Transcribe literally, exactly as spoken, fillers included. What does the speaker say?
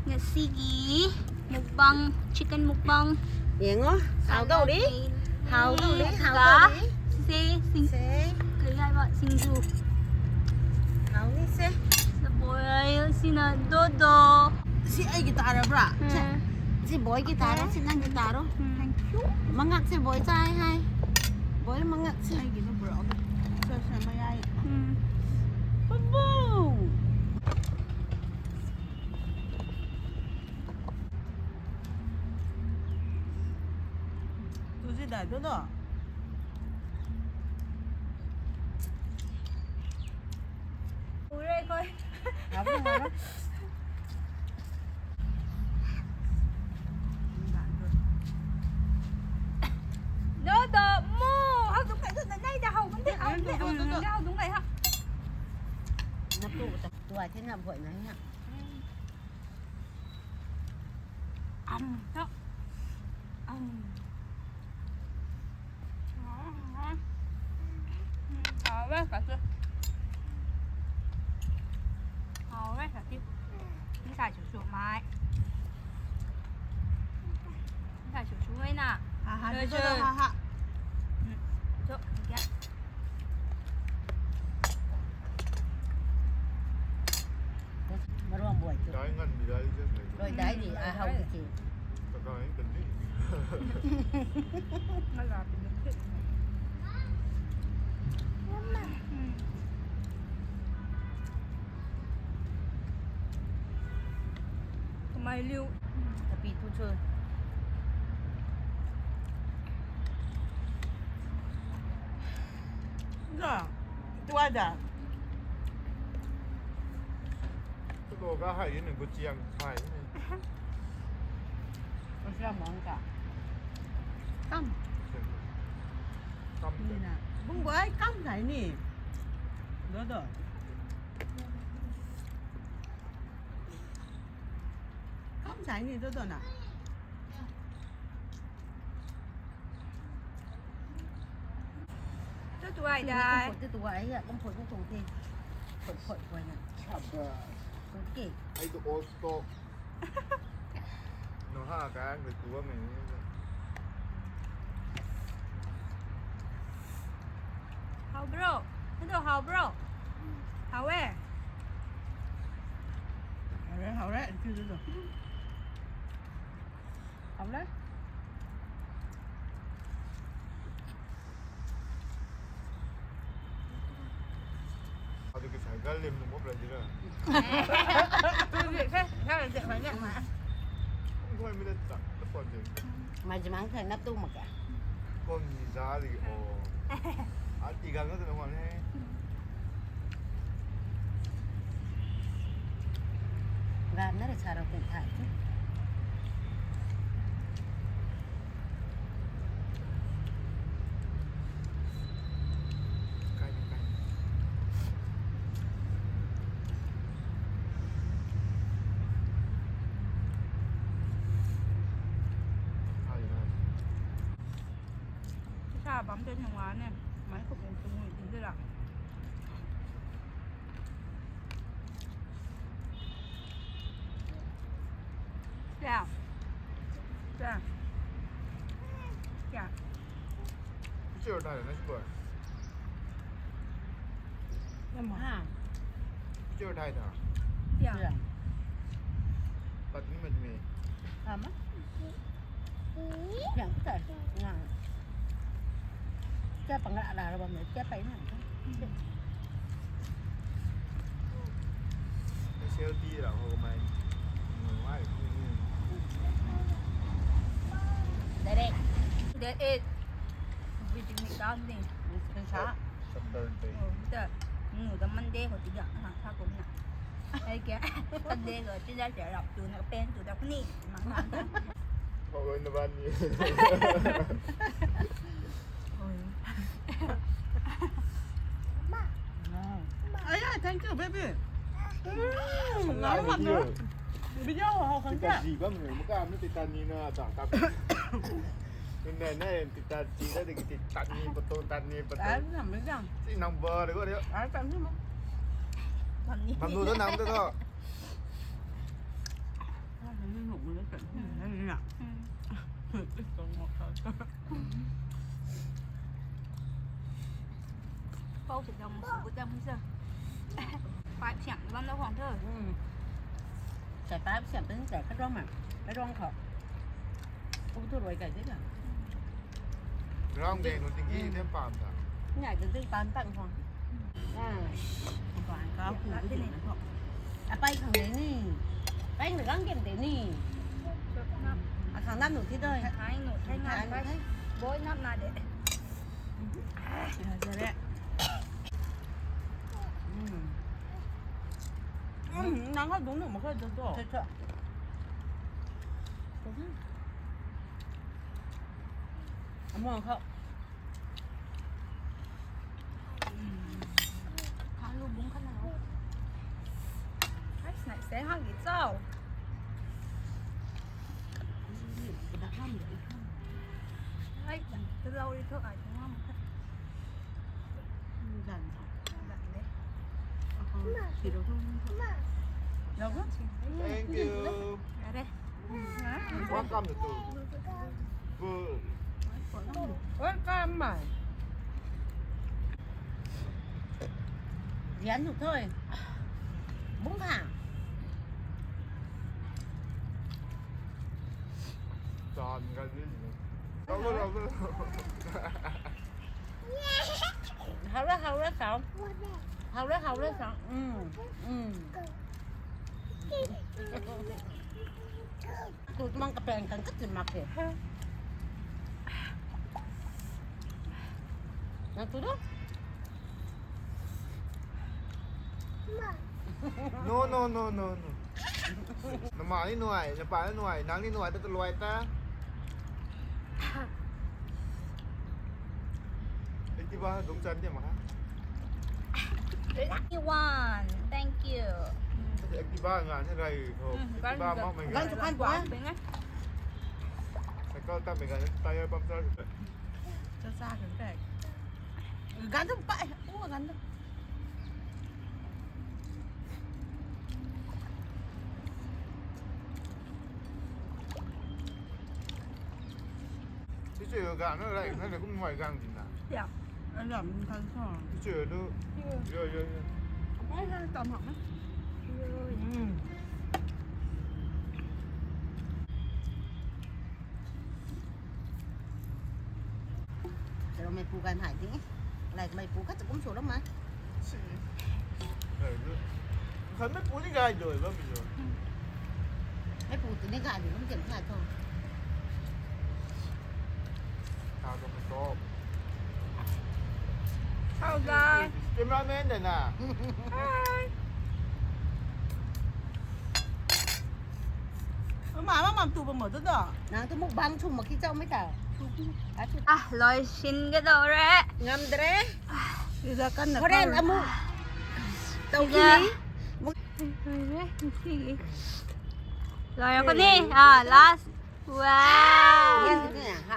Ngasigi mukbang, chicken mukbang. Yeng o, hau dou ri. Hau dou ri, hau dou ri. Se, sing. Se. Kari hai ba, singju. Hau ni se. The boil, sina dodo. Si ai guitar ra, bra. Hmm. Si boy guitar ra, si nang guitar ra. Hmm. Thank you. Mangak se boy chai hai. Boy mangak se. Ai gina bro. So, so, mai ai. Hmm. Boom, boom. Tu si dai tu do. Ure koi. Ngap ngap. Do do mo. Hau dung kai tu na nai da hau kan de hau ne. Hau dung kai ha. Nap tu ta. Tua thei na boi na ha. Ăn đó. Ăn. Hào quá cả chứ. Hào quá cả chứ. Không xài sụp sụp mày. Không xài sụp sụp ấy nè. Ha ha, rồi, rồi, rồi, ha ha. Ừ. Rồi, ok. Maruam buai tu. Dai ngan mi dai je. Rui dai di, a hau di ki. Ta dai kan di. Ngala pi ni. Kamai liu. Tapi tu chu. Ga. Tu ada. Tu ka hai ni gu chiang hai ni. Gu chiang mong ka. Kam. Kam ni na. Bung bai kam hai ni. Do do. Kam hai ni do do na. Tu tu ai dai. Kum phut tu tu ai ya, kum phut tu tu ti. Phut phut phut na. Chaba. Phut ki. Ai tu old stock. No ha ka ai tu wa me. Hau bro. Hello hau bro. Hau eh. Hau re, hau re, tu tu tu. Hau re. Adu ki cycle lim nung mop ra di ra. Tu di khe, khe di khe ni ma. Kung kung minute ta, ta phone di. Mai zimang thei nap tu mak khe. Kon ni za di o. Ati gang na tu na wan he. Gam na re sa ra kung tha. Sa bam te nung wa ne, mai khou bung tu ngui tin de la. Kya? Kya? Kya? Picture uthai na si boy. Em ha. Picture uthai tha. Kya? Kya? Pat ni mat me. Ama? Yang ta. Nga. Kya pang la la bam ne, kya pai na. Selfie ra ho mai. Mai. Direct. That is. Everything we done ni. Sa. Saturday. Oh, ta. Nu da Monday ho ti ya. Ha, sa ko na. Ai kya? Sunday ko ti da sa rap tu na pen tu da ni. Mang mang. Ho rui na ban ni. Ai, ai, thank you, baby. Mm, ngon mei na. Video hou khang kya? Tita zi bam hei, maka na tita ni na ta ta. Nai nai tita zi da de tita ni pato, ta ni pato. Ai, nam mei jang. Si number de ko de. Ai, tam ni mo. Tam ni. Mam lu da nam da to. Pau se dam su bu dam se. Pai siam bam da khang the. Sai pai siam pun sai ka rong ma. Ka rong khou. Kum thu rui kai de na. Rong de nu ting ki de pam ta. Nai de ting pam tang khang. Ah. Pam ka pu de na khou. A pai khang de ni. Pai na gang game de ni. A khang nam nu thi doi. Thai nu, thai nam, thai. Boi nam na de. Nang khou dungc nuh mak khou dungc tu. Amuang khou. Alu bung khat na. Ai, snai se hang di chau. Ai, tu lau ri thu ai thu ngam khat. Zan. Zan de. Thank you. Are. Welcome to. Good. Welcome, mei. Dian nu thôi. Bung ha. Tan ka ni. Lau lau lau. Hau le, hau le, sau. Hau le, hau le, sau. Mm. Mm. Tu mang kapeng kan kat mak ke. Nang tu do? No, no, no, no, no. Nama ni nuai, napa ni nuai, nang ni nuai ta tu luai ta. Activa dungc chan de ma ha. Lucky one, thank you. Activa nga ni rai ho. Activa ma mai nga. Gan chu khan pua. Cycle ta mai nga, tyre puncture. Cha cha kan kai. Gan chu pa. U gan chu. Teacher gang na rai na le kum nuai gang din na. Ya. Alam kan sa. Teacher tu. Yo yo yo. Ai ha tam hak na. Hmm. Chalo mei pu gan hai di. Lai mei pu khat kum sw lam ma. Khan mei pu ni gai doi bam mi zo. Mei pu tu ni gai di bam ken khat tho. Tao tu khat tho. Hello guys. Cameraman de na. Hi. Mama, mama, tu bam mo tu do. Nang tu mukbang chu mak ki chau mei ta. Ah, loi sin ka do re. Ngam dre. Iza kan na. Horen amu. Tau ki ni. Loi ko ni. Ah, last. Wow. Yan tu ni ha.